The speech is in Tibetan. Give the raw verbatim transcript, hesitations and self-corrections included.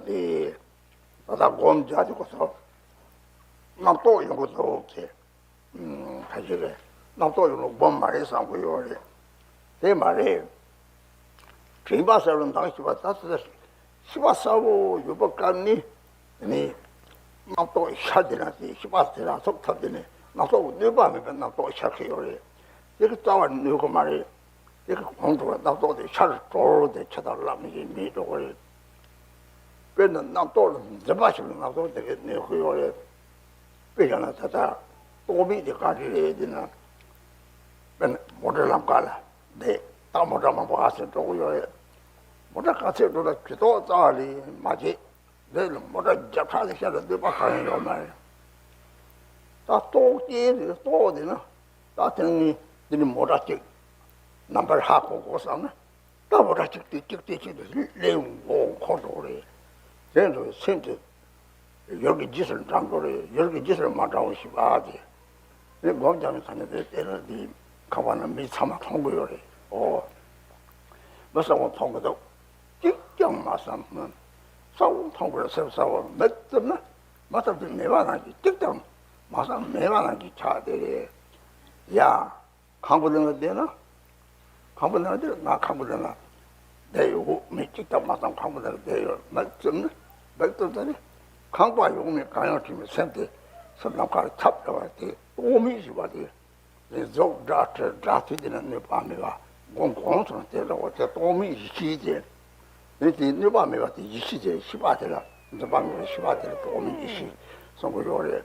དེ་ད་ལྟ་སྒོམ་རྒྱག་དུས་ཀྱི་ཚོ་རྣམ་རྟོག་ཡོང་གི་འདུག་ཟེར། ཨུམ། ཁ་ཤས་ལ་རྣམ་རྟོག་ཡོང་ལ་སྒོམ་མ་རེད་བསམ་གྱི་ཡོད་རེད། དེ་མ་རེད། དྲན་པ་གསལ་བོ་མདངས་ཞིག་པ་ད་ལྟ་ཤེས་པ་གསལ་བོ་ཡོད་པ་སྐབས་ནི། དེ་ནི་རྣམ་རྟོག་ཤར་དེ་ན་དེ་ཤེས་པ་དེ་རང་ཐོབ་ཐབས་དེ་ནི་རྣམ་རྟོག་གནོད་པ་མེད་པའི་རྣམ་རྟོག་ཤར་གྱི་ཡོད་རེད། དེ་གི་རྩ་བ་ནས་གནོད་གི་མ་རེད། དེ་གི་གོང་དུ་རྣམ་རྟོག་དེ་ཤར་འགྲོ་དེ་ཆ་དང་ལམ་ཞིག་མེད་འགྲོ་གི་རེད། དཔེར་ན་རྣམ་རྟོག་ལ་འཛིན་པ་ཞིག་ལ་རྣམ་རྟོག་དེ་གི་གནོད་གི་ཡོད་རེད། དཔེ་བཞག་ན་ད་ལྟ་རྟོག་མེད་དེ་ག་རེ་རེད་དེ་ན། དཔེར་ན་མོ་ཊ་ལམ་ཁ་ལ་བསྡད། ད་མོ་ཊ་མང་པོ་ཨ་ཟེར་འགྲོ་གི་ཡོད་རེད། མོ་ཊ་ག་ཚད་འགྲོ་ན་ཇུས་གཏོགས་རྩ་བ་ལས་མ་བྱེད། འདི་ལ་མོ་ཊ་བརྒྱ་ཕྲག་ལས་ཤར་ལ་གནོད་པ་གང་ཡང་ཡོད་མ་རེད། ད་རྟོག་སྐྱེས་དེ་རྟོག་དེ་ན། ད་དེ་ནི་འདི་ནི་མོ་ཊ་གཅིག་རྣམ་པར་ཧ་གོ་དགོས་བསམ་ན། ད་མོ་ཊ་གཅིག་དེ་གཅིག་དེ་གཅིག་དེ་ལས་འོང་ཁོ་འགྲོ་རེད། དེ་འགྲོ་སེམས་དེ་ཡུལ་གྱི་རྗེས་སུ་འབྲང་དགོས་རེད། ཡུལ་གྱི་རྗེས་སུ་མ་འབྲང་བ་ཞིག་པ་དེ། ནི་སྒོམ་རྒྱག་མི་ཚང་ནི་དེ་དེ་ལ་དེ་ཁང་པ་ན་མི་ཚང་མ་མཐོང་གི་ཡོད་རེད། ཨོ། མི་གསལ་བོ་མཐོང་གི་འདུག་གཅིག་ཀྱང་མ་བསམ་ན། གསལ་བོ་མཐོང་གི་རེད་ཟེར་གསལ་བོ་མི་བརྩམས་ན། མ་བརྩམས་ཏེ་མེད་པ་ནང་གི་གཅིག་ཀྱང་མ་བསམ་མེད་པ་ནང་གི་ཆགས་དེ་རེད། ཡ། ཁང་པ་ནང་བསྡད་ན། ཁང་པ་ནང་བསྡད་ན་ང་ཁང་པ་ནང་བསྡད་ཡོད། མི་གཅིག་ཀྱང་མ་བསམ་ཁང་པ་ནང་བསྡད་ཡོད་མི་བརྩམས་ན། མི་བརྩམས་ཏེ་ནི་ཁང་པ་ཡོང་མི་གང་ཡང་དྲན་མི་སེམས་དེ་སེམས་ནམ་མཁར་ཁྱབ་འགྲོ་བ་དེ་རྟོག་མེད་ཞེས་པ་དེ། ལས་རྫོགས་སྒྲ་ཁྲིད་སྒྲ་ཐོས་དེ་ན་གནོད་པ་མེད་པ། སྒོམ་གོང་དུ་དེ་འདྲ་བ་དེ་རྟོག་མེད་ཡེ་ཤེས་དེ། ནི་དེ་གནོད་པ་མེད་པ་དེ་ཡེ་ཤེས་དེ་ཤེས་པ་དེ་ལ་འཛིན་པ་མེད་པའི་ཤེས་པ་དེ་ལ་རྟོག་མེད་ཡེ་ཤེས་གསུང་གི་ཡོད་རེད།